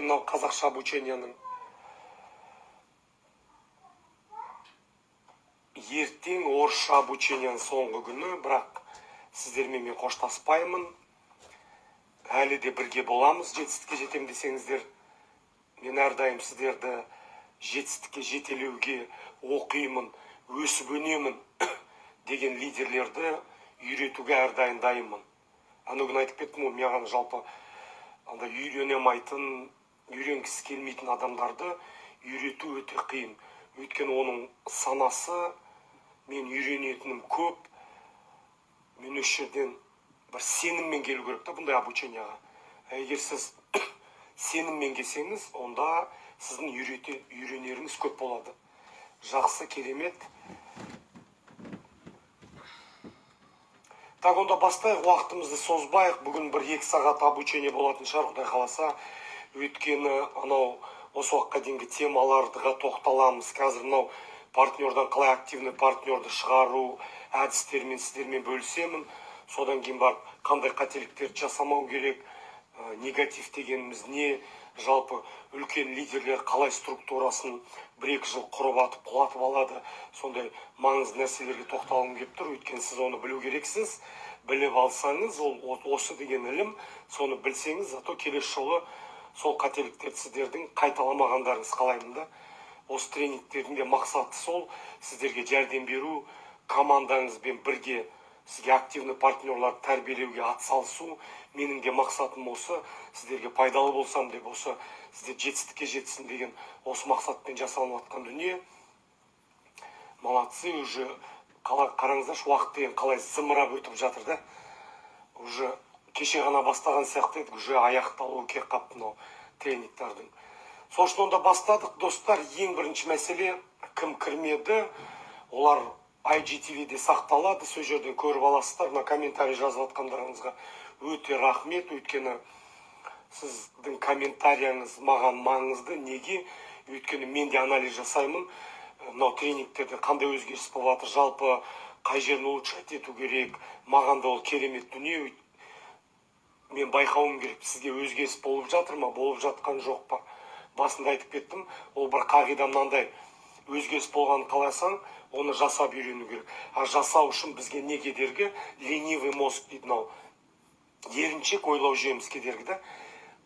Мынау қазақша обучениенің ертең орысша обучениенің соңғы күні, бірақ сіздермен мен қоштаспаймын, әлі де бірге боламыз. Жетістікке жетем десеңіздер, мен әрдайым сіздерді жетістікке жетелеуге, оқимын, өсіп өнемін деген лидерлерді үйретуге әрдайым дайынмын. Ана күні айтып кеттім ғой, маған жалпы андай үйрене алмайтын, үйренгісі келмейтін адамдарды үйрету өте қиын. Өйткені оның санасы: мен үйренетінім көп, мен осы жерден бір сеніммен келу керек та бұндай обучениеға. Егер сіз сеніммен келсеңіз, онда сіздің үйренеріңіз көп болады. Жақсы, керемет. Так, онда бастайық, уақытымызды созбайық. Бүгін бір 2 сағат обучение болатын шығар, құдай қаласа. Өйткені анау осы уақытқа дейінгі темаларға тоқталамыз. Қазір мынау партнердан қалай активный партнерді шығару әдістерімен сіздермен бөлісемін. Содан кейін барып қандай қателіктерді жасамау керек, негатив дегеніміз не, жалпы үлкен лидерлер қалай структурасын бір екі жыл құрып атып құлатып алады, сондай маңызды нәрселерге тоқталғым келіп тұр. Өйткені сіз оны білу керексіз. Біліп алсаңыз, ол осы деген ілім, соны білсеңіз, зато келесі жолы сол қателіктерді сіздердің қайталамағандарыңыз қалаймын да. Осы тренингтердің де мақсаты сол: сіздерге жәрдем беру, командаңызбен бірге сізге активный партнерларды тәрбиелеуге атсалысу. Менің де мақсатым осы, сіздерге пайдалы болсам деп, осы сіздер жетістікке жетсін деген осы мақсатпен жасалынып жатқан дүние. Молодцы, уже қалай, қараңыздаршы, уақыт деген қалай зымырап өтіп жатыр да. Уже кеше ғана бастаған сияқты едік, уже аяқталуы келіп қалыпты мынау тренингтардың. Сол үшін онда бастадық, достар. Ең бірінші мәселе: кім кірмеді, олар IGTV-де сақталады, сол жерден көріп аласыздар. Мына комментарий жазып жатқандарыңызға өте рахмет, өйткені сіздің комментарияңыз маған маңызды. Неге? Өйткені мен де анализ жасаймын, мынау тренингтерде қандай өзгеріс болып жатыр, жалпы қай жерін улучшать ету керек. Маған да ол керемет дүние. Мен байқауым керек, сізге өзгеріс болып жатыр ма, болып жатқан жоқ па. Басында айтып кеттім, ол бір қағида мынандай: өзгеріс болғанын қаласаң, оны жасап үйрену керек. А жасау үшін бізге не кедергі? Ленивый мозг дейді, мынау еріншек ойлау жүйеміз кедергі да.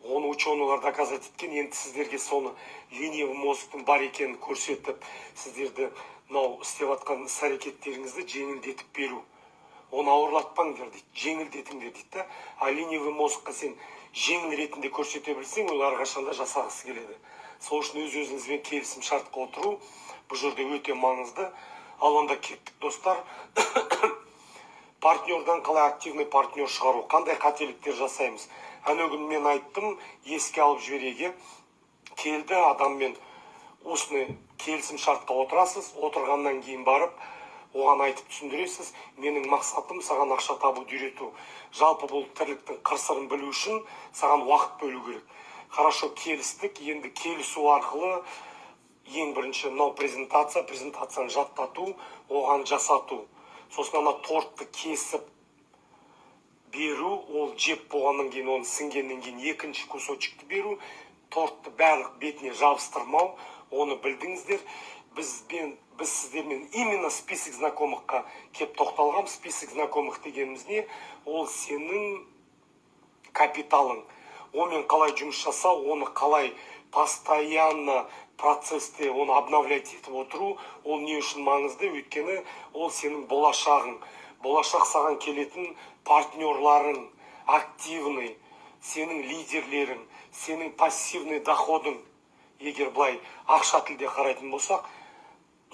Оны ученыйлар доказать еткен. Енді сіздерге соны, ленивый мозгтың бар екенін көрсетіп, сіздерді мынау істеп жатқан іс әрекеттеріңізді жеңілдетіп беру. Оны ауырлатпаңдар дейді, жеңілдетіңдер дейді да. А ленивый мозгқа сен жеңіл ретінде көрсете білсең, ол әрқашанда жасағысы келеді. Сол үшін өз өзіңізбен келісім шартқа отыру бұл жерде өте маңызды. Ал онда кеттік, достар. Партнердан қалай активный партнер шығару, қандай қателіктер жасаймыз? Әнеу күні мен айттым, еске алып жіберейік, иә. Келді адаммен устный келісім шартқа отырасыз. Отырғаннан кейін барып оған айтып түсіндіресіз: менің мақсатым саған ақша табуды үйрету, жалпы бұл тірліктің қыр сырын білу үшін саған уақыт бөлу керек. Хорошо, келістік. Енді келісу арқылы ең бірінші мынау презентация, презентацияны жаттату, оған жасату, сосын ана тортты кесіп беру, ол жеп болғаннан кейін, оны сіңгеннен кейін екінші кусочекті беру, тортты барлық бетіне жабыстырмау, оны білдіңіздер. Біз сіздермен именно список знакомыхқа кеп тоқталғанбыз. Список знакомых дегеніміз не? Ол сенің капиталың. Онымен қалай жұмыс жасау, оны қалай постоянно процессте оны обновлять етіп отыру, ол не үшін маңызды? Өйткені ол сенің болашағың, болашақ саған келетін партнерларың, активный сенің лидерлерің, сенің пассивный доходың, егер былай ақша тілде қарайтын болсақ.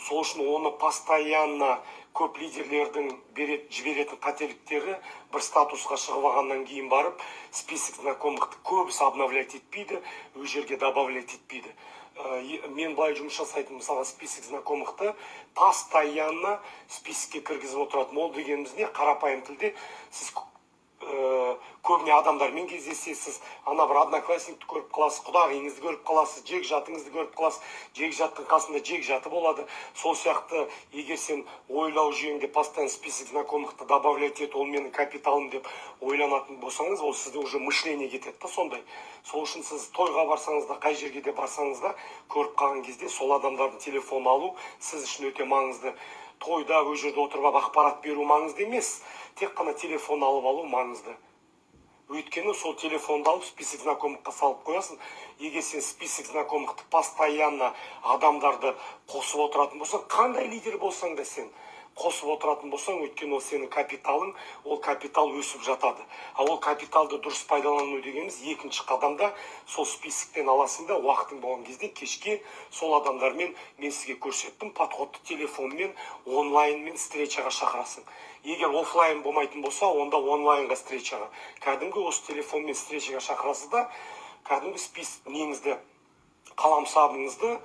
Сол үшін оны постоянно, көп лидерлердің берет, жіберетін қателіктері: бір статусқа шығып алғаннан кейін барып список знакомыхты көбісі обновлять етпейді, ол жерге добавлять етпейді. Мен былай жұмыс жасайтын, мысалға, список знакомыхты постоянно списокке кіргізіп отыратын. Ол дегеніміз не? Қарапайым тілде сіз Көбіне адамдармен кездесесіз, ана бір одноклассникті көріп қаласыз, құдағиыңызды көріп қаласыз, жекжатыңызды көріп қаласыз. Жекжаттың қасында жекжаты болады. Сол сияқты, егер сен ойлау жүйеңде постоянно список знакомыхты добавлять ет, ол менің капиталым деп ойланатын болсаңыз, ол сізде уже мышление кетеді да сондай. Сол үшін сіз тойға барсаңыз да, қай жерге де барсаңыз да, көріп қалған кезде сол адамдардың телефонын алу сіз үшін өте маңызды. Тойда ол жерде отырып алып ақпарат беру маңызды емес, тек қана телефон алып алу маңызды. Өйткені сол телефонды алып, список знакомыхқа салып қоясың. Егер сен список знакомыхты постоянно адамдарды қосып отыратын болсаң, қандай лидер болсаң да, сен қосып отыратын болсаң, өйткені ол сенің капиталың, ол капитал өсіп жатады. Ал ол капиталды дұрыс пайдалану дегеніміз екінші қадамда сол списоктен аласың да, уақытың болған кезде кешке сол адамдармен, мен сізге көрсеттім подходты, телефонмен, онлайнмен встречаға шақырасың. Егер офлайн болмайтын болса, онда онлайнға встречаға, кәдімгі осы телефонмен встречаға шақырасыз да, кәдімгі список неңізді, қаламсабыңызды,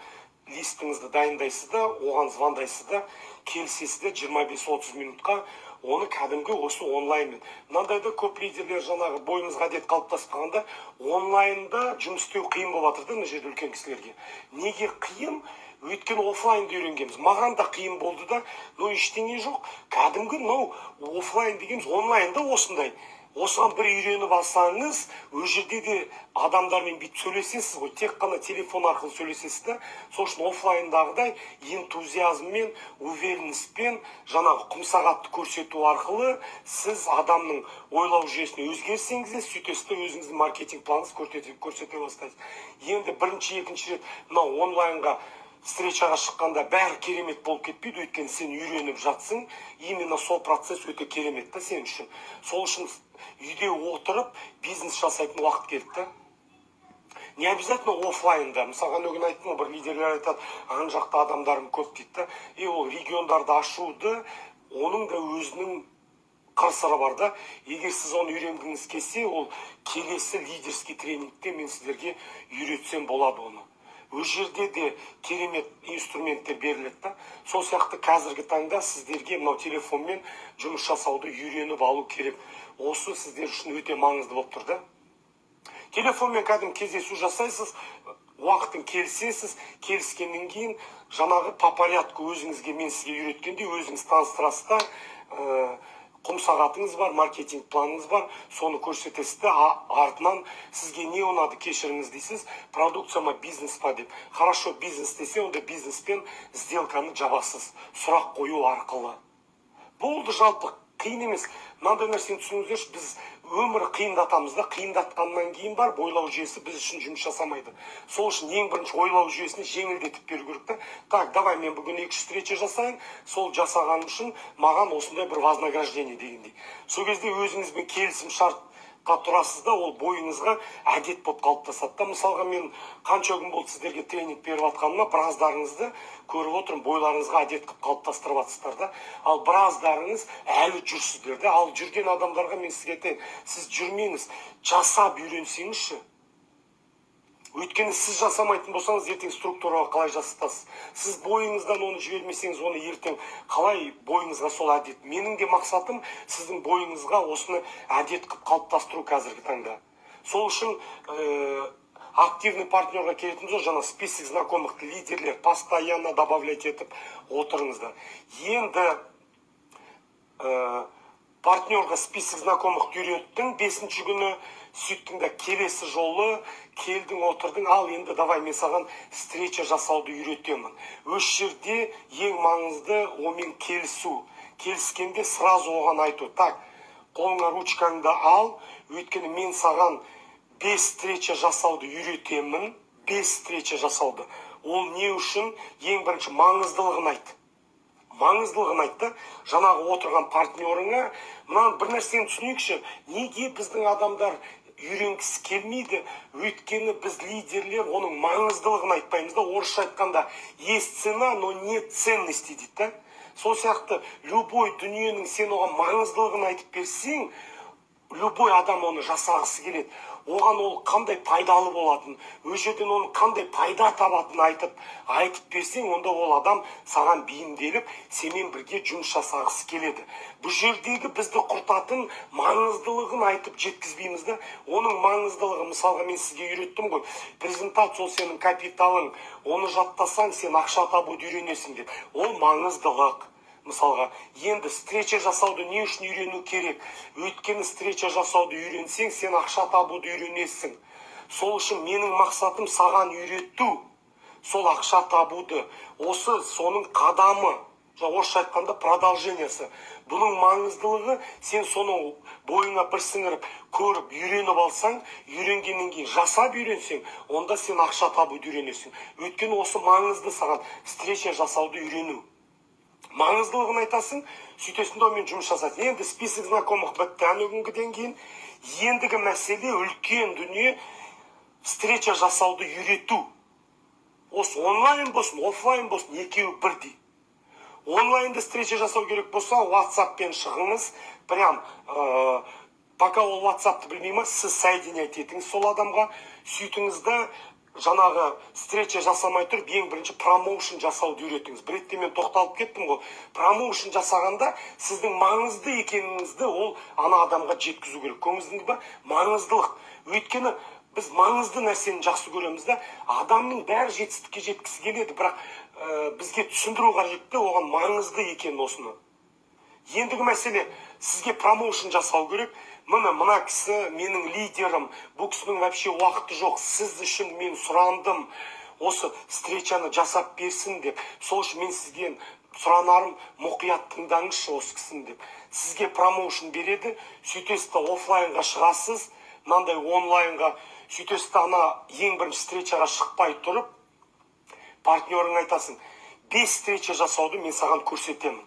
листіңізді дайындайсыз да, оған звондайсыз да, келісесіз де 25-30 минутқа оны кәдімгі осы онлайнмен. Мынандай да көп лидерлер, жаңағы бойыңызға әдет қалыптасып қалғанда, онлайнда жұмыс істеу қиын болып жатыр да мына жерде үлкен кісілерге. Неге қиын? Өйткені офлайнды үйренгенбіз. Маған да қиын болды да, но ештеңе жоқ, кәдімгі мынау офлайн дегеніміз онлайнда осындай. Осыған бір үйреніп алсаңыз, ол жерде де адамдармен бүйтіп сөйлесесіз ғой, тек қана телефон арқылы сөйлесесіз да. Сол үшін офлайндағыдай энтузиазммен, уверенностьпен, жаңағы құмсағатты көрсету арқылы сіз адамның ойлау жүйесіне өзгерсеңіз де, сөйтесіз де, өзіңіздің маркетинг планыңызды көрсете бастайсыз. Енді бірінші, екінші рет мынау онлайнға встречаға шыққанда бәрі керемет болып кетпейді, өйткені сен үйреніп жатсың. Именно сол процесс өте керемет та сен үшін. Сол үшін үйде отырып бизнес жасайтын уақыт келді да. Не обязательно офлайнда. Мысалға, ана күні айттым ғой, бір лидерлер айтады, ана жақта адамдарым көп дейді да. И ол региондарды ашуды, оның да өзінің қыр сыры бар да. Егер сіз оны үйренгіңіз келсе, ол келесі лидерский тренингте мен сіздерге үйретсем болады оны. Ол жерде де керемет инструменттер беріледі да. Сол сияқты қазіргі таңда сіздерге мынау телефонмен жұмыс жасауды үйреніп алу керек. Осы сіздер үшін өте маңызды болып тұр да. Телефонмен кәдімгі кездесу жасайсыз, уақытын келісесіз. Келіскеннен кейін жаңағы по порядку өзіңізге, мен сізге үйреткендей, өзіңіз таныстырасыз да, құм сағатыңыз бар, маркетинг планыңыз бар, соны көрсетесіз де, артынан сізге не ұнады, кешіріңіз дейсіз, продукция ма, бизнес па деп. Хорошо, бизнес десе, онда бизнеспен сделканы жабасыз сұрақ қою арқылы. Болды, жалпы қиын емес. Мынандай нәрсені түсініңіздерші: біз өмір қиындатамыз да, қиындатқаннан кейін барып ойлау жүйесі біз үшін жұмыс жасамайды. Сол үшін ең бірінші ойлау жүйесін жеңілдетіп беру керек та. Так, давай, мен бүгін екі үш встреча жасайын, сол жасағаным үшін маған осындай бір вознаграждение дегендей. Сол кезде өзіңізбен келісім шартқа тұрасыз да, ол бойыңызға әдет болып қалыптасады да. Мысалға, мен қанша күн болды сіздерге тренинг беріп жатқаныма, біраздарыңызды көріп отырмын, бойларыңызға әдет қылып қалыптастырып жатсыздар да. Ал біраздарыңыз әлі жүрсіздер де. Ал жүрген адамдарға мен сізге айтайын: сіз жүрмеңіз, жасап үйренсеңізші. Өйткені сіз жасамайтын болсаңыз, ертең структураға қалай жасатасыз? Сіз бойыңыздан оны жібермесеңіз, оны ертең қалай бойыңызға сол әдет? Менің де мақсатым сіздің бойыңызға осыны әдет қылып қалыптастыру қазіргі таңда. Сол үшін активный партнерға келетін болсақ, жаңа список знакомых лидерлер постоянно добавлять етіп отырыңыздар. Енді партнерға список знакомых үйреттің бесінші күні, сөйттің да, келесі жолы келдің, отырдың. Ал енді давай, мен саған встреча жасауды үйретемін. Осы жерде ең маңызды онымен келісу. Келіскенде сразу оған айту: так, қолыңа ручкаңды ал, өйткені мен саған бес встреча жасауды үйретемін. Бес встреча жасауды. Ол не үшін? Ең бірінші маңыздылығын айт, маңыздылығын айт та жаңағы отырған партнерыңа. Мына бір нәрсені түсінейікші: неге біздің адамдар үйренгісі келмейді? Өйткені біз, лидерлер, оның маңыздылығын айтпаймыз да. Орысша айтқанда, есть цена, но нет ценности дейді да. Сол сияқты любой дүниенің сен оған маңыздылығын айтып берсең, любой адам оны жасағысы келеді. Оған ол қандай пайдалы болатын, ол жерден оның қандай пайда табатынын айтып берсең, онда ол адам саған бейімделіп, сенімен бірге жұмыс жасағысы келеді. Бұл жердегі бізді құртатын маңыздылығын айтып жеткізбейміз да. Оның маңыздылығы, мысалға, мен сізге үйреттім ғой: презентация ол сенің капиталың, оны жаттасаң, сен ақша табуды үйренесің деп. Ол маңыздылық. Мысалға, енді встреча жасауды не үшін үйрену керек? Өйткені встреча жасауды үйренсең, сен ақша табуды үйренесің. Сол үшін менің мақсатым саған үйрету сол ақша табуды. Осы соның қадамы, жаңа орысша айтқанда, продолжение сі. Бұның маңыздылығы, сен соны бойыңа бір сіңіріп, көріп, үйреніп алсаң, үйренгеннен кейін жасап үйренсең, онда сен ақша табуды үйренесің. Өйткені осы маңызды саған, встреча жасауды үйрену маңыздылығын айтасың, сөйтесің да, онымен жұмыс жасайсың. Енді список знакомых бітті ана күнгіден кейін. Ендігі мәселе, үлкен дүние, встреча жасауды үйрету. Осы онлайн болсын, офлайн болсын, екеуі бірдей. Онлайнда встреча жасау керек болса, WhatsAppпен шығыңыз прям. Пока ол WhatsAppты білмей ма, сіз соединять етіңіз сол адамға. Сөйтіңіз да, жаңағы встреча жасамай тұрып, ең бірінші промоушн жасауды үйретіңіз. Бір ретте мен тоқталып кеттім ғой. Промоушн жасағанда сіздің маңызды екеніңізді ол ана адамға жеткізу керек. Көрдіңіз ба, маңыздылық. Өйткені біз маңызды нәрсені жақсы көреміз да. Адамның бәрі жетістікке жеткісі келеді, бірақ бізге түсіндіру қажет те оған маңызды екенін осыны. Ендігі мәселе, сізге промоушн жасау керек. Міне, мына кісі менің лидерім, бұл кісінің вообще уақыты жоқ, сіз үшін мен сұрандым, осы встречаны жасап берсін деп. Сол үшін мен сізден сұранарым, мұқият тыңдаңызшы осы кісіні деп. Сізге промоушн береді. Сөйтесіз да, офлайнға шығасыз, мынандай онлайнға. Сөйтесіз да, ана ең бірінші встречаға шықпай тұрып, партнерыңа айтасың: бес встреча жасауды мен саған көрсетемін.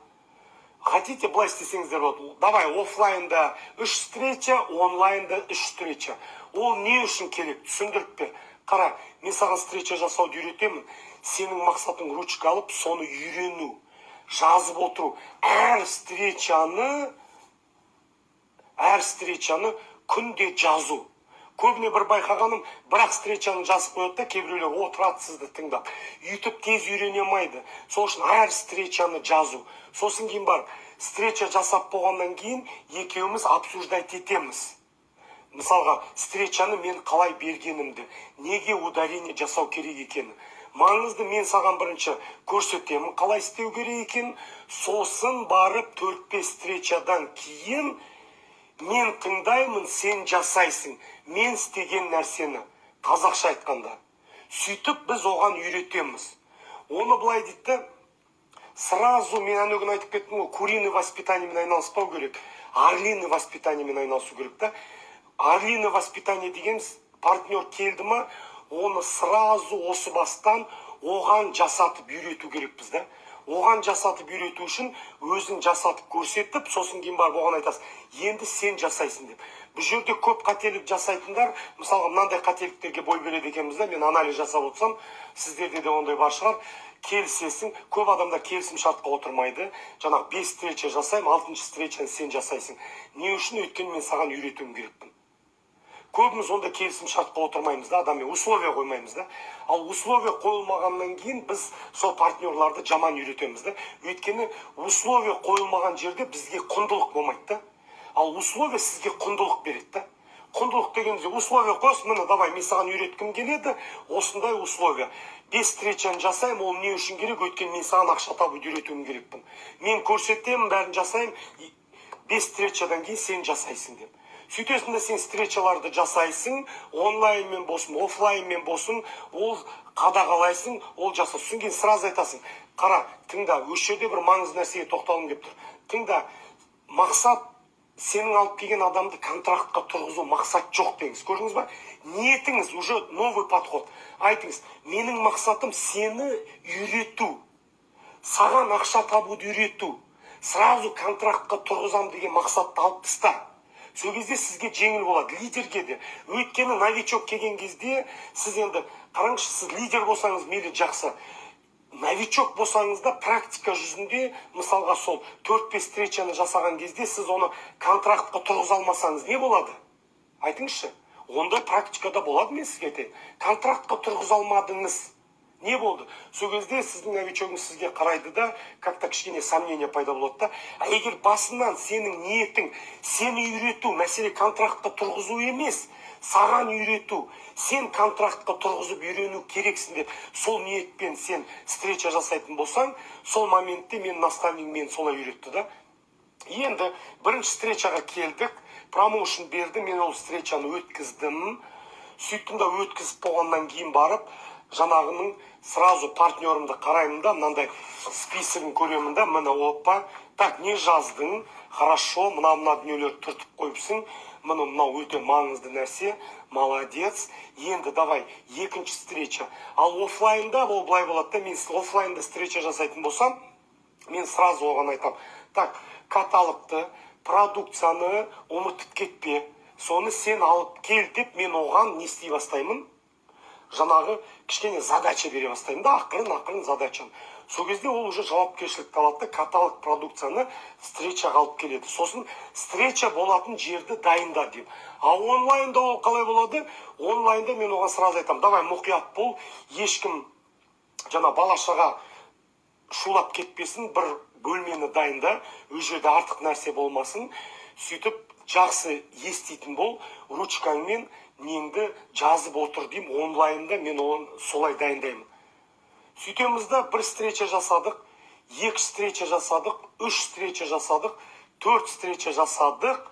Хотите, былай істесеңіздер болады: давай, офлайнда үш встреча, онлайнда үш встреча. Ол не үшін керек, түсіндіріп бер. Қара, мен саған встреча жасауды үйретемін. Сенің мақсатың ручка алып, соны үйрену, жазып отыру, әр встречаны күнде жазу. Көбіне бір байқағаным, бірақ встречаны жазып қояды да, кейбіреулер отырады сізді тыңдап, өйтіп тез үйрене алмайды. Сол үшін әр встречаны жазу. Сосын кейін барып, встреча жасап болғаннан кейін екеуміз обсуждать етеміз. Мысалға, встречаны мен қалай бергенімді, неге ударение жасау керек екенін, маңызды. Мен саған бірінші көрсетемін қалай істеу керек екенін. Сосын барып, төрт бес встречадан кейін мен тыңдаймын, сен жасайсың мен істеген нәрсені, қазақша айтқанда. Сөйтіп біз оған үйретеміз оны. Былай дейді да, сразу мен ана күні айтып кеттім ғой, куриный воспитание мен айналыспау керек, орлиный воспитание мен айналысу керек та. Орлиный воспитание дегеніміз, партнер келді ма, оны сразу осы бастан оған жасатып үйрету керекпіз да. Оған жасатып үйрету үшін өзің жасатып көрсетіп, сосын кейін барып оған айтасың: енді сен жасайсың деп. Бұл жерде көп қателік жасайтындар, мысалға, мынандай қателіктерге бой береді екенбіз да. Мен анализ жасап отырсам, сіздерде де ондай бар шығар. Келісесің, көп адамдар келісім шартқа отырмайды. Жаңағы бес встреча жасаймын, алтыншы встречаны сен жасайсың. Не үшін? Өйткені мен саған үйретуім керекпін. Көбіміз онда келісім шартқа отырмаймыз да, адаммен условия қоймаймыз да. Ал условия қойылмағаннан кейін біз сол партнерларды жаман үйретеміз да. Өйткені условия қойылмаған жерде бізге құндылық болмайды да. Ал условия сізге құндылық береді да. Құндылық дегенде, условия қоясыз: міне, давай, мен саған үйреткім келеді, осындай условия, бес встречаны жасаймын. Ол не үшін керек? Өйткені мен саған ақша табуды үйретуім керекпін. Мен көрсетемін, бәрін жасаймын, бес встречадан кейін сен жасайсың деп. Сөйтесің де, сен встречаларды жасайсың, онлайнмен болсын, офлайнмен болсын, ол қадағалайсың, ол жаса. Сосын кейін сразу айтасың: қара, тыңда, осы жерде бір маңызды нәрсеге тоқталғым келіп тұр, тыңда. Мақсат сенің алып келген адамды контрактқа тұрғызу мақсат жоқ деңіз. Көрдіңіз ба, ниетіңіз уже новый подход. Айтыңыз: менің мақсатым сені үйрету, саған ақша табуды үйрету. Сразу контрактқа тұрғызамын деген мақсатты алып таста. Сол кезде сізге жеңіл болады, лидерге де. Өйткені новичок келген кезде сіз, енді қараңызшы, сіз лидер болсаңыз, мейлі, жақсы, новичок болсаңыз да, практика жүзінде, мысалға, сол төрт бес встречаны жасаған кезде сіз оны контрактқа тұрғыза алмасаңыз, не болады, айтыңызшы? Ондай практикада болады, мен сізге айтайын. Контрактқа тұрғыза алмадыңыз, не болды? Сол кезде сіздің новичогыңыз сізге қарайды да, как то кішкене сомнение пайда болады да. А егер басынан сенің ниетің сені үйрету, мәселе контрактқа тұрғызу емес, саған үйрету, сен контрактқа тұрғызып үйрену керексің деп, сол ниетпен сен встреча жасайтын болсаң, сол моментте мен наставник мені солай үйретті да. Енді бірінші встречаға келдік, промоушн берді, мен ол встречаны өткіздім. Сөйттім да, өткізіп болғаннан кейін барып, жаңағының сразу партнерымды қараймын да, мынандай списогін көремін да, міне, опа, так, не жаздың? Хорошо, мына мына дүниелерді түртіп қойыпсың, міне, мынау өте маңызды нәрсе, молодец. Енді давай екінші встреча. Ал оффлайнда ол былай болады да: мен оффлайнда встреча жасайтын болсам, мен сразу оған айтамын: так, каталогты, продукцияны ұмытып кетпе, соны сен алып кел деп. Мен оған не істей бастаймын? Жаңағы кішкене задача бере бастаймын да, ақырын ақырын задачаны. Сол кезде ол уже жауапкершілікті алады да, каталог, продукцияны встречаға алып келеді. Сосын встреча болатын жерді дайында деймін. А онлайнда ол қалай болады? Онлайнда мен оған сразу айтамын: давай, мұқият бол, ешкім жаңа бала шаға шулап кетпесін, бір бөлмені дайында, ол жерде артық нәрсе болмасын, сөйтіп жақсы еститін бол, ручкаңмен неңді жазып отыр деймін. Онлайнда мен оны солай дайындаймын. Сөйтеміз да, бір встреча жасадық, екі встреча жасадық, үш встреча жасадық, төрт встреча жасадық.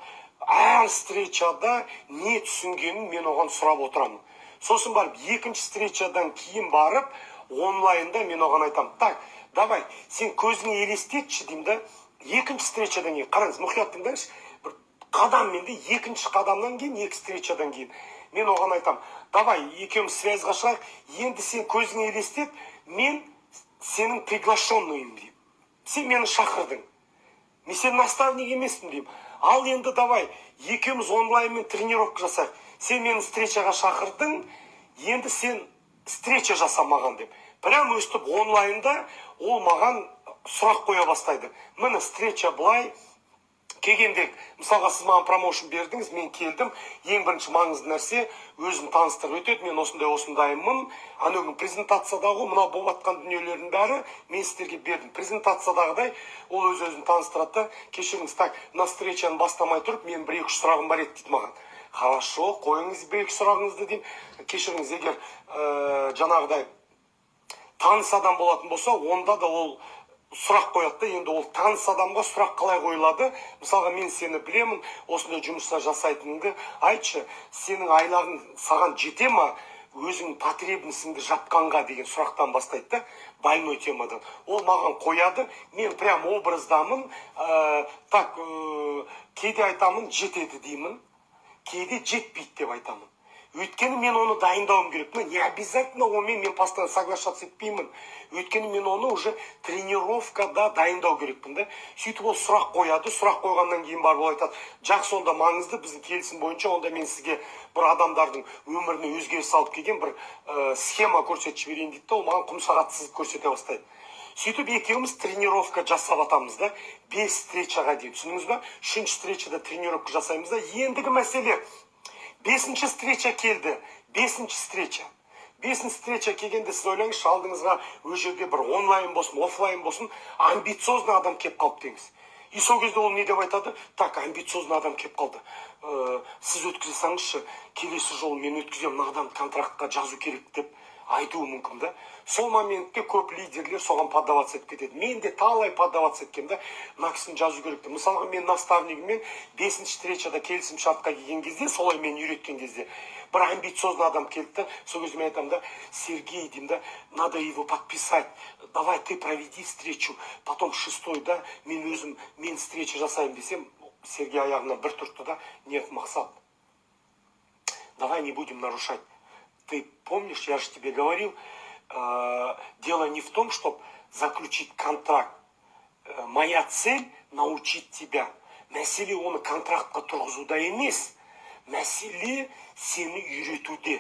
Әр встречада не түсінгенін мен оған сұрап отырамын. Сосын барып, екінші встречадан кейін барып, онлайнда мен оған айтамын: так, давай, сен көзіңе елестетші деймін да. Екінші встречадан кейін, қараңыз, мұқият тыңдаңызшы, бір қадаммен де, екінші қадамнан кейін, екі встречадан кейін мен оған айтамын: давай, екеуміз связьға шығайық, енді сен көзіңе елестет, мен сенің приглашенныйым деймін, сен мені шақырдың, мен сенің наставник емеспін деймін. Ал енді давай екеуміз онлайнмен тренировка жасайық, сен мені встречаға шақырдың, енді сен встреча жаса маған деп. Прям өстіп онлайнда ол маған сұрақ қоя бастайды. Міне, встреча былай келгенде, мысалға, сіз маған промоушн бердіңіз, мен келдім. Ең бірінші маңызды нәрсе, өзін таныстырып өтеді: мен осындай осындаймын, анау күні презентациядағы мынау болып жатқан дүниелердің бәрі мен сіздерге бердім презентациядағыдай. Ол өз өзін таныстырады да: кешіріңіз, так, мына встречаны бастамай тұрып, менің бір екі үш сұрағым бар еді дейді маған. Хорошо, қойыңыз бір екі сұрағыңызды деймін. Кешіріңіз, егер жаңағыдай таныс адам болатын болса, онда да ол сұрақ қояды да. Енді ол таныс адамға сұрақ қалай қойылады? Мысалға, мен сені білемін, осындай жұмыстар жасайтыныңды. Айтшы, сенің айлығың саған жете ма өзің потребностіңді жапқанға деген сұрақтан бастайды да, больной темадан ол маған қояды. Мен прям образдамын. Так, кейде айтамын жетеді деймін, кейде жетпейді деп айтамын, өйткені мен оны дайындауым керек. Но не обязательно онымен мен постоянно соглашаться етпеймін, өйткені мен оны уже тренировкада дайындау керекпін да. Сөйтіп ол сұрақ қояды. Сұрақ қойғаннан кейін барып ол айтады: жақсы, онда маңызды, біздің келісім бойынша онда мен сізге бір адамдардың өміріне өзгеріс алып келген бір схема көрсетіп жіберейін дейді да, ол маған құм сағат сызып көрсете бастайды. Сөйтіп екеуміз тренировка жасап жатамыз да, бес встречаға дейін, түсіндіңіз ба? Үшінші встречада тренировка жасаймыз да. Ендігі мәселе, бесінші встреча келді. Бесінші встреча келгенде, сіз ойлаңызшы, алдыңызға ол жерде бір онлайн болсын, офлайн болсын, амбициозный адам келіп қалды деңіз. И сол кезде ол не деп айтады? Так, амбициозный адам келіп қалды, сіз өткізе салыңызшы, келесі жолы мен өткіземін, мына адамды контрактқа жазу керек деп айтуы мүмкін да. Сол моментте көп лидерлер соған поддаваться етіп кетеді. Мен де талай поддаваться еткенмін да, мына кісіні жазу керек деп. Мысалға, мен наставнигіммен бесінші встречада келісім шартқа келген кезде, солай мені үйреткен кезде, бір амбициозный адам келді да. Сол кезде мен айтамын да: Сергей, деймін да, надо его подписать, давай ты проведи встречу, потом шестой да мен өзім, мен встреча жасаймын десем, Сергей аяғынан бір түртті да: нет, Мақсат, давай не будем нарушать. Ты помнишь, я же тебе говорил, дело не в том, чтобы заключить контракт. Моя цель научить тебя. Мәселе оны контрактқа тұрғызуда емес, мәселе сені үйретуде.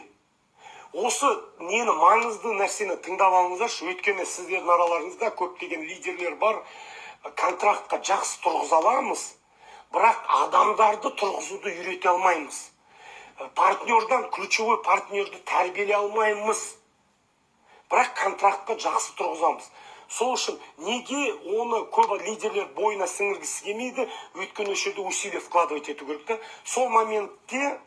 Осы нені, маңызды нәрсені тыңдап алыңыздаршы, өйткені сіздердің араларыңызда көптеген лидерлер бар. Контрактқа жақсы тұрғыза аламыз, бірақ адамдарды тұрғызуды үйрете алмаймыз. Партнердан ключевой партнерді тәрбиелей алмаймыз, бірақ контрактқа жақсы тұрғызамыз. Сол үшін неге оны көп лидерлер бойына сіңіргісі келмейді? Өйткені осы жерде усилие вкладывать ету керек та. Сол моментте,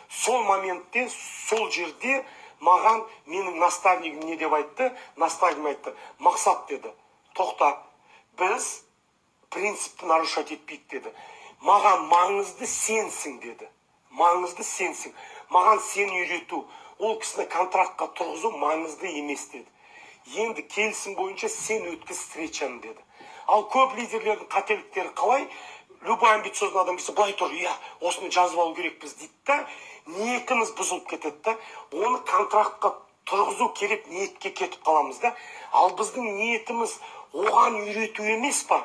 сол жерде маған менің наставнигім не деп айтты? Наставнигім айтты: «Мақсат, – деді, – тоқта, біз принципті нарушать етпейік, – деді. – Маған маңызды сенсің, – деді. – Маңызды сенсің, маған сені үйрету, ол кісіні контрактқа тұрғызу маңызды емес, – деді. – Енді келісім бойынша сен өткіз встречаны», – деді. Ал көп лидерлердің қателіктері қалай? Любой амбициозный адам келсе, былай тұр, иә, осыны жазып алу керекпіз дейді да, ниетіміз бұзылып кетеді да, оны контрактқа тұрғызу керек ниетке кетіп қаламыз да. Ал біздің ниетіміз оған үйрету емес па?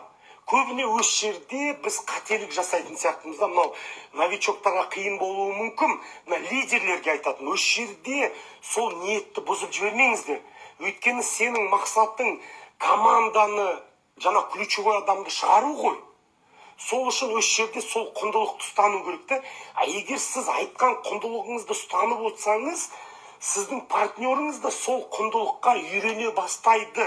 Көбіне осы жерде біз қателік жасайтын сияқтымыз да. Мынау новичоктарға қиын болуы мүмкін, мына лидерлерге айтатын: осы жерде сол ниетті бұзып жібермеңіздер. Өйткені сенің мақсатың команданы, жаңа ключевой адамды шығару ғой. Сол үшін осы жерде сол құндылықты ұстану керек та. А егер сіз айтқан құндылығыңызды ұстанып отырсаңыз, сіздің партнеріңіз да сол құндылыққа үйрене бастайды.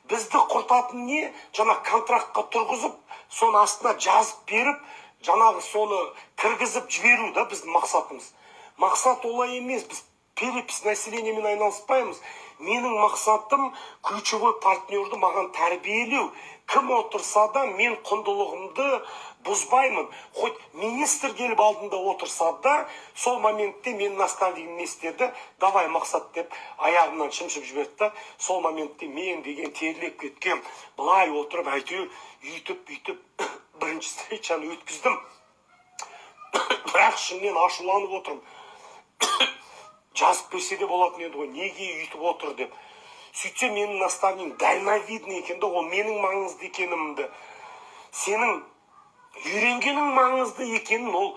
Бізді құртатын не? Жаңа контрактқа тұрғызып, соны астына жазып беріп, жаңағы соны кіргізіп жіберу да біздің мақсатымыз. Мақсат олай емес, біз перепись населениемен айналыспаймыз. Менің мақсатым ключевой партнерді маған тәрбиелеу. Кім отырса да, мен құндылығымды бұзбаймын, хоть министр келіп алдында отырса да. Сол моментте менің наставнигім не істеді? «Давай, Мақсат», – деп аяғымнан шымшып жіберді да. Сол моментте мен деген терлеп кеткем, былай отырып, әйтеуір үйтіп бүйтіп бірінші встречаны өткіздім. Бірақ ішімнен ашуланып отырмын: жазып берсе де болатын еді ғой, неге өйтіп отыр деп. Сөйтсе, менің наставнигім дальновидный екен да. Ол менің маңызды екенімді, сенің үйренгенің маңызды екенін ол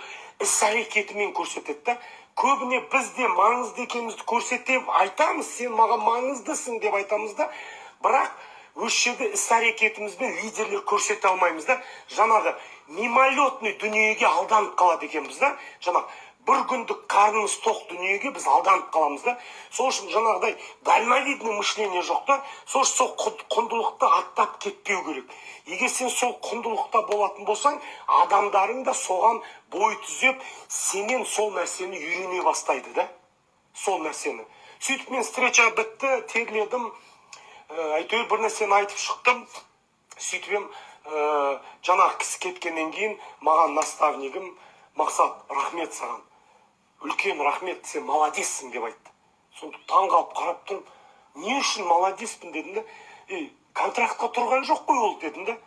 іс әрекетімен көрсетеді да. Көбіне біз де маңызды екенімізді көрсетіп айтамыз, сен маған маңыздысың деп айтамыз да, бірақ осы жерде іс әрекетімізбен лидерлер көрсете алмаймыз да. Жаңағы мимолетный дүниеге алданып қалады екенбіз да. Жаңағы бір күндік қарнымыз тоқ дүниеге біз алданып қаламыз да. Сол үшін жаңағыдай дальновидный мышление жоқ та. Сол үшін сол құндылықты аттап кетпеу керек. Егер сен сол құндылықта болатын болсаң, адамдарың да соған бой түзеп, сенен сол нәрсені үйрене бастайды да, сол нәрсені. Сөйтіп мен, встреча бітті, терледім, әйтеуір бір нәрсені айтып шықтым. Сөйтіп ем, жаңағы кісі кеткеннен кейін маған наставнигім: «Мақсат, рахмет саған, үлкен рахмет, сен молодецсің», – деп айтты. Сонда таң қалып қарап тұрмын: «Не үшін молодецпін?» – дедім да. «Ей, контрактқа тұрған жоқ қой ол», – дедім да,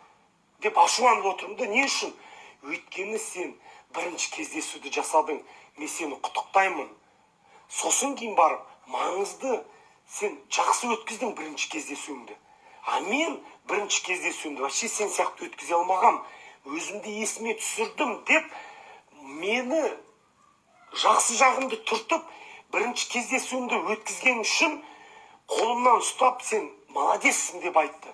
деп ашуланып отырмын да. «Не үшін?» «Өйткені сен бірінші кездесуді жасадың, мен сені құттықтаймын. Сосын кейін барып маңызды, сен жақсы өткіздің бірінші кездесуіңді. А мен бірінші кездесуімді вообще сен сияқты өткізе алмағам, өзімді есіме түсірдім», – деп, мені жақсы жағымды түртіп, бірінші кездесуімді өткізген үшін қолымнан ұстап, «Сен молодецсің» деп айтты.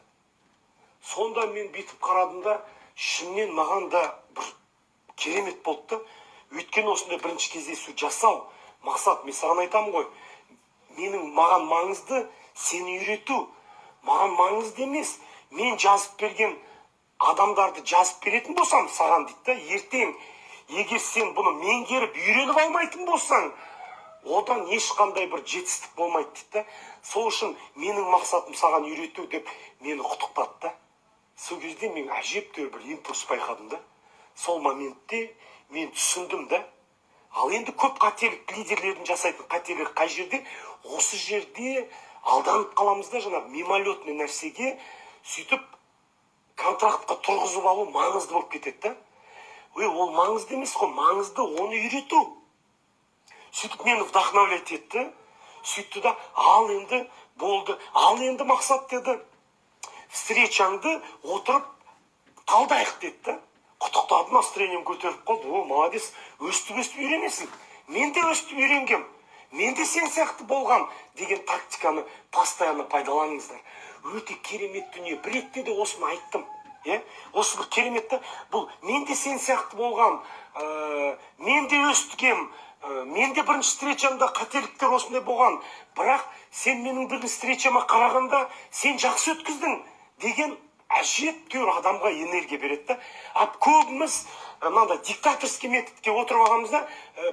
Сонда мен бүйтіп қарадым да, ішімнен маған да бір керемет болды да. Өйткені осындай бірінші кездесу жасау, Мақсат, мен саған айтамын ғой, менің маған маңызды сені үйрету, маған маңызды емес. Мен жазып берген адамдарды жазып беретін болсам саған, дейді да, ертең егер сен бұны меңгеріп, үйреніп алмайтын болсаң, одан ешқандай бір жетістік болмайды, дейді да. Сол үшін менің мақсатым саған үйрету, деп мені құттықтады да. Сол кезде мен әжептәуір бір импульс байқадым да. Сол моментте мен түсіндім да. Ал енді көп қателік, лидерлердің жасайтын қателігі қай жерде? Осы жерде алданып қаламыз да, жаңағы мимолетный нәрсеге. Сөйтіп контрактқа тұрғызып алу маңызды болып кетеді да. Ой, ол маңызды емес қой, маңызды оны үйрету. Сөйтіп мені вдохновлять етті. Сөйтті да, «Ал енді болды, ал енді, Мақсат, – деді, – встречаңды отырып талдайық», – деді да. Құттықтады, настроением көтеріп қалды. «О, молодец, өстіп өстіп үйренесің, мен де өстіп үйренгем, мен де сен сияқты болғам» деген тактиканы постоянно пайдаланыңыздар. Өте керемет дүние. Бір ретте де осыны айттым, иә, осы бір керемет та бұл. «Мен де сен сияқты болғам, мен де өсткем», Мен де бірінші встречамда қателіктер осындай болған, бірақ сен менің бірінші встречама қарағанда сен жақсы өткіздің деген әжептәуір адамға энергия береді да. А көбіміз мынандай диктаторский методке отырып алғанбыз да.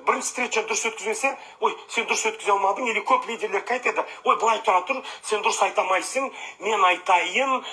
Бірінші встречаны дұрыс өткізбесе, «Ой, сен дұрыс өткізе алмадың» или көп лидерлер қайтеді: «Ой, былай тұра тұр, сен дұрыс айта алмайсың, мен айтайын,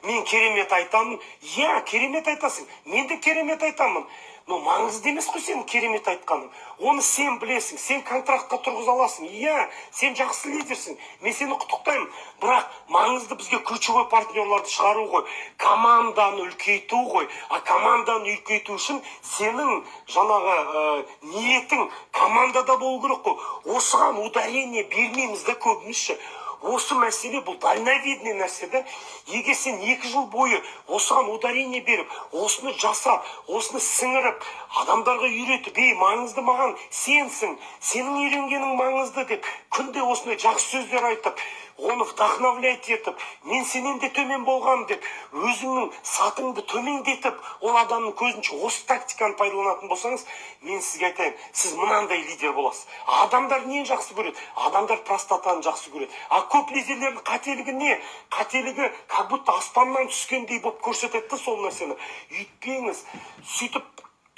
мен керемет айтамын». Иә, керемет айтасың, мен де керемет айтамын, но маңызды емес қой сенің керемет айтқаның. Оны сен білесің, сен контрактқа тұрғыза аласың. Иә, сен жақсы лидерсің, мен сені құттықтаймын, бірақ маңызды бізге ключевой партнерларды шығару ғой, команданы үлкейту ғой. А команданы үлкейту үшін сенің жаңағы ниетің командада болу керек қой. Осыған ударение бермейміз да көбіміз ше. Осы мәселе, бұл дальновидный нәрсе да. Егер сен 2 жыл бойы осыған ударение беріп, осыны жасап, осыны сіңіріп, адамдарға үйретіп, «Ей, маңызды маған сенсің, сенің үйренгенің маңызды» деп, күнде осындай жақсы сөздер айтып, оны вдохновлять етіп, «Мен сенен де төмен болғанмын» деп, өзіңнің сатыңды төмендетіп, ол адамның көзінше осы тактиканы пайдаланатын болсаңыз, мен сізге айтайын, сіз мынандай лидер боласыз. Адамдар нені жақсы көреді? Адамдар простотаны жақсы көреді. А көп лидерлердің қателігі не? Қателігі как будто аспаннан түскендей болып көрсетеді да сол нәрсені. Үйтпеңіз. Сөйтіп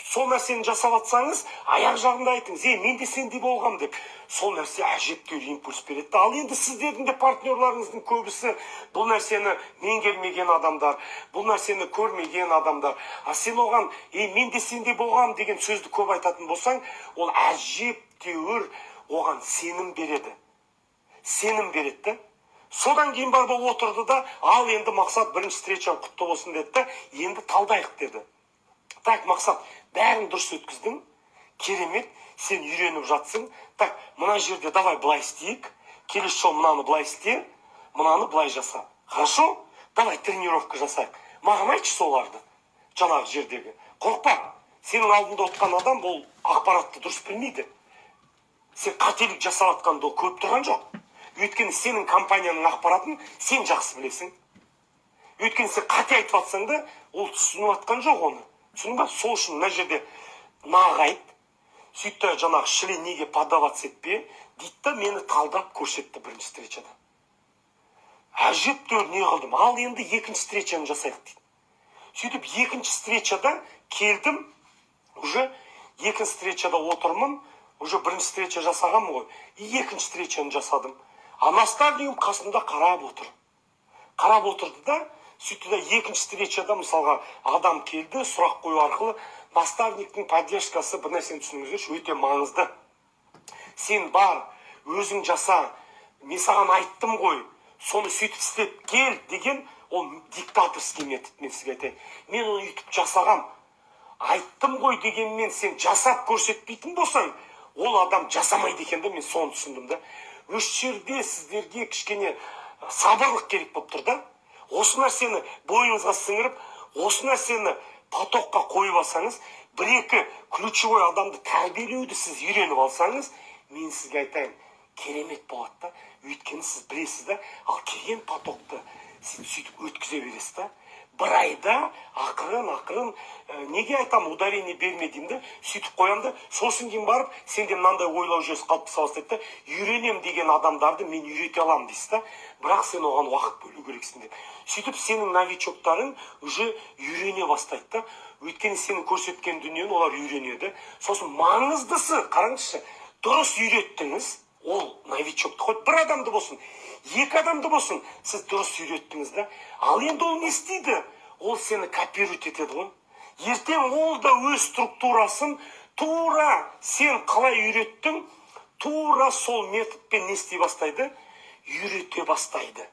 сол нәрсені жасап жатсаңыз, аяқ жағында айтыңыз: «Ей, мен де сендей болғанмын» деп. Сол нәрсе әжептәуір импульс береді да. Ал енді сіздердің де партнерларыңыздың көбісі бұл нәрсені меңгермеген адамдар, бұл нәрсені көрмеген адамдар. А сен оған «Ей, мен де сендей болғанмын» деген сөзді көп айтатын болсаң, ол әжептәуір оған сенім береді, сенім береді да. Содан кейін барып ол отырды да: «Ал енді, Мақсат, бірінші встречаң құтты болсын», – деді да. «Енді талдайық», – деді. «Так, Мақсат, бәрін дұрыс өткіздің, керемет, сен үйреніп жатсың. Так, мына жерде давай былай істейік, келесі жолы мынаны былай істе, мынаны былай жаса. Хорошо, давай тренировка жасайық, маған айтшы соларды». Жаңағы жердегі қорықпа, сенің алдында отырған адам ол ақпаратты дұрыс білмейді. Сен қателік жасап жатқанды ол көріп тұрған жоқ, өйткені сенің компанияның ақпаратын сен жақсы білесің. Өйткені сен қате айтып жатсаң да, ол түсініп жатқан жоқ оны, түсіндің ба? Сол үшін мына жерде нақ айт, сөйт та, жаңағы шле неге поддаваться етпе дейді да. Мені талдап көрсетті бірінші встречада, әжептәуір не қылдым. «Ал енді екінші встречаны жасайық», – дейді. Сөйтіп екінші встречада келдім, уже екінші встречада отырмын, уже бірінші встреча жасағанмын ғой, и екінші встречаны жасадым. А наставнигім қасымда қарап отыр, қарап отырды да. Сөйтті да, екінші встречада, мысалға, адам келді сұрақ қою арқылы. Наставниктің поддержкасы, бір нәрсені түсініңіздерші, өте маңызды. «Сен бар, өзің жаса, мен саған айттым ғой, соны сөйтіп істеп кел» деген ол диктаторский метод. Мен сізге айтайын, мен оны өйтіп жасағам. «Айттым ғой» дегенмен сен жасап көрсетпейтін болсаң, ол адам жасамайды екен да. Мен соны түсіндім да. Осы жерде сіздерге кішкене сабырлық керек болып тұр да. Осы нәрсені бойыңызға сіңіріп, осы нәрсені потокқа қойып алсаңыз, бір екі ключевой адамды тәрбиелеуді сіз үйреніп алсаңыз, мен сізге айтайын, керемет болады да. Өйткені сіз білесіз да. Ал келген потокты сіз сөйтіп өткізе бересіз да бір айда ақырын ақырын. Неге айтамын, ударение берме деймін да, сөйтіп қоямын да. Сосын кейін барып сенде мынандай ойлау жүйесі қалыптаса бастайды да: «Үйренемін деген адамдарды мен үйрете аламын» дейсіз да, бірақ сен оған уақыт бөлу керексің деп. Сөйтіп сенің новичоктарың уже үйрене бастайды да, өйткені сенің көрсеткен дүниені олар үйренеді. Сосын маңыздысы, қараңызшы, дұрыс үйреттіңіз ол новичокты, хоть бір адамды болсын, екі адамды болсын, сіз дұрыс үйреттіңіз да. Ал енді ол не істейді? Ол сені копировать етеді ғой. Ертең ол да өз структурасын тура сен қалай үйреттің, тура сол методпен не істей бастайды? Үйрете бастайды.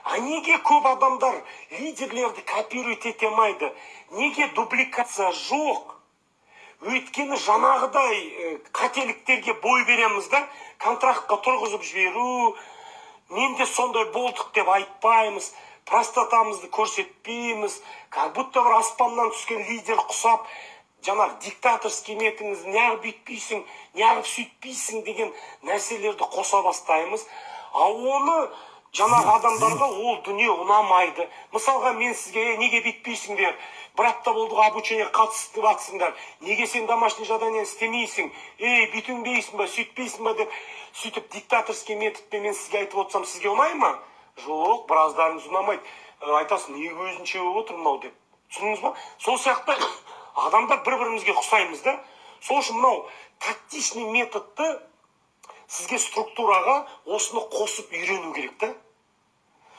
А неге көп адамдар лидерлерді копировать ете алмайды? Неге дубликация жоқ? Өйткені жаңағыдай қателіктерге бой береміз да. Контрактқа тұрғызып жіберу, «Мен де сондай болдық» деп айтпаймыз, простотамызды көрсетпейміз, как будто бір аспаннан түскен лидер құсап, жаңағы диктаторский методіңіз, «Неғып бүйтпейсің, неғып сөйтпейсің» деген нәрселерді қоса бастаймыз. А оны Жаңағы адамдарға ол дүние ұнамайды. Мысалға, мен сізге: «Ей, неге бүйтпейсіңдер, бір апта болды ғой, обучение қатысып жатсыңдар, неге сен домашний задание істемейсің, ей, бүйтінбейсің ба, сөйтпейсің ба?» – деп, сөйтіп диктаторский методпен мен сізге айтып отырсам, сізге ұнай ма? Жоқ, біраздарыңыз ұнамайды. Айтасың: «Неге өзінше болып отыр мынау?» – деп. Түсіндіңіз ба? Сол сияқты адамдар бір бірімізге ұқсаймыз да. Сол үшін мынау тактичный методты сізге структураға осыны қосып үйрену керек та.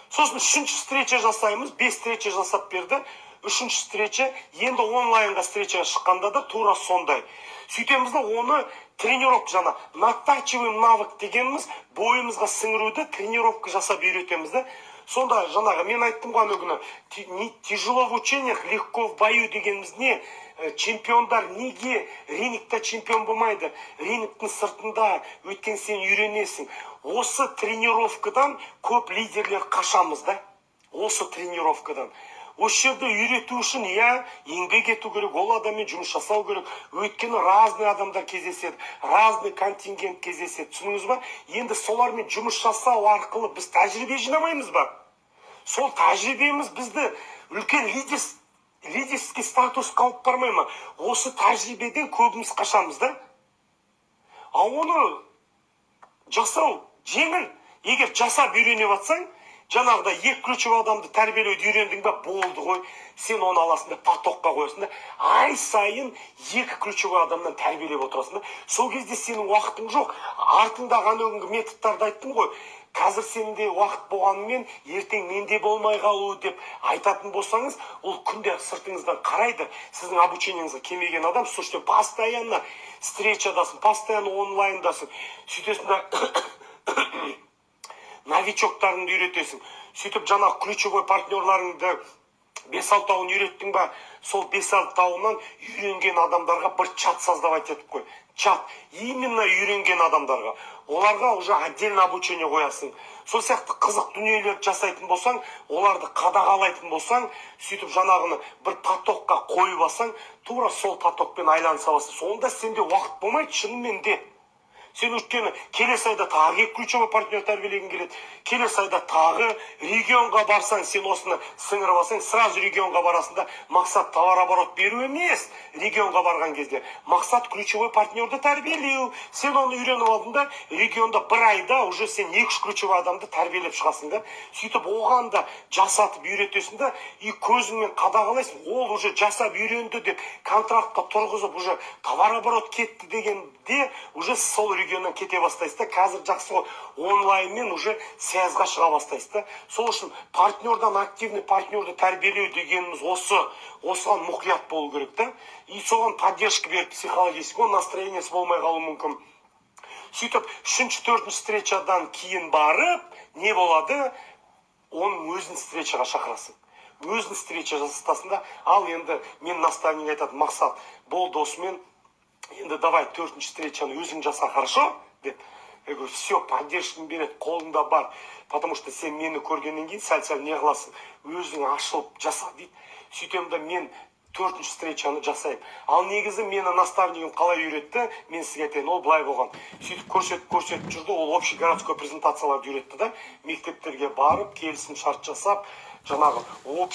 Сосын үшінші встреча жасаймыз. Бес встреча жасап берді. Үшінші встреча енді онлайнға встречаға шыққанда да тура сондай сөйтеміз да. Оны тренировка, жаңа натачиваем навык дегеніміз, бойымызға сіңіруді тренировка жасап үйретеміз да. Сонда жаңағы мен айттым ғой ана күні: «Тяжело в учениях, легко в бою» дегеніміз не? Чемпиондар неге рингте чемпион болмайды, рингтің сыртында? Өйткені сен үйренесің. Осы тренировкадан көп лидерлер қашамыз да. Осы тренировкадан, осы жерде үйрету үшін, иә, еңбек ету керек, ол адаммен жұмыс жасау керек, өйткені разный адамдар кездеседі, разный контингент кездеседі. Түсіндіңіз ба? Енді солармен жұмыс жасау арқылы біз тәжірибе жинамаймыз ба? Сол тәжірибеміз бізді үлкен лидерский статусқа алып бармай ма? Осы тәжірибеден көбіміз қашамыз да. А оны жасау жеңіл, егер жасап үйрене жатсаң. Жаңағыдай екі ключевой адамды тәрбиелеуді үйрендің ба, болды ғой. Сен оны аласың да, потокқа қоясың да, ай сайын екі ключевой адамнан тәрбиелеп отырасың да. Сол кезде сенің уақытың жоқ. Артыңдағы ана күнгі методтарды айттым ғой. Қазір сенде уақыт болғанымен, ертең менде болмай қалуы деп айтатын болсаңыз, ол күнде сыртыңыздан қарайды сіздің обучениеңізге келмеген адам. Сол үшін постоянно встречадасың, постоянно онлайндасың. Сөйтесің да, новичоктарыңды үйретесің. Сөйтіп жаңағы ключевой партнерларыңды бес алтауын үйреттің ба, сол бес алтауынан үйренген адамдарға бір чат создавать етіп қой. Чат именно үйренген адамдарға, оларға уже отдельно обучение қоясың. Сол сияқты қызық дүниелерді жасайтын болсаң, оларды қадағалайтын болсаң, сөйтіп жаңағыны бір потокқа қойып алсаң, тура сол потокпен айланыса аласың. Сонда сенде уақыт болмайды шынымен де. Сен өйткені келесі айда тағы екі ключевой партнер тәрбиелегің келеді. Келесі айда тағы регионға барсаң, сен осыны сіңіріп алсаң, сразу регионға барасың да. Мақсат товарооборот беру емес, регионға барған кезде мақсат ключевой партнерді тәрбиелеу. Сен оны үйреніп алдың да, регионда бір айда уже сен екі үш ключевой адамды тәрбиелеп шығасың да. Сөйтіп оған да жасатып үйретесің да, и көзіңмен қадағалайсың. Ол уже жасап үйренді деп, контрактқа тұрғызып, уже товарооборот кетті дегенде, уже сол регионнан кете бастайсыз да. Қазір жақсы ғой, онлайнмен уже связьға шыға бастайсыз да. Сол үшін партнердан активный партнерді тәрбиелеу дегеніміз осы. Осыған мұқият болу керек та, и соған поддержка беріп, психологически, оның настроениесі болмай қалуы мүмкін. Сөйтіп үшінші, төртінші встречадан кейін барып не болады? Оның өзін встречаға шақырасың, өзін встреча жасатасың да. Ал енді мен наставник айтады: «Мақсат, болды осымен, енді давай төртінші встречаны өзің жаса, хорошо?» – деп. Я говорю: «Все, поддержканы береді, қолыңда бар, потому что сен мені көргеннен кейін сәл сәл не қыласың, өзің ашылып жаса», – дейді. Сөйтемін да, мен төртінші встречаны жасаймын. Ал негізі мені наставнигім қалай үйретті, мен сізге айтайын. Ол былай болған: сөйтіп көрсетіп көрсетіп жүрді. Ол общий городской презентацияларды үйретті да, мектептерге барып, келісім шарт жасап, жаңағы общий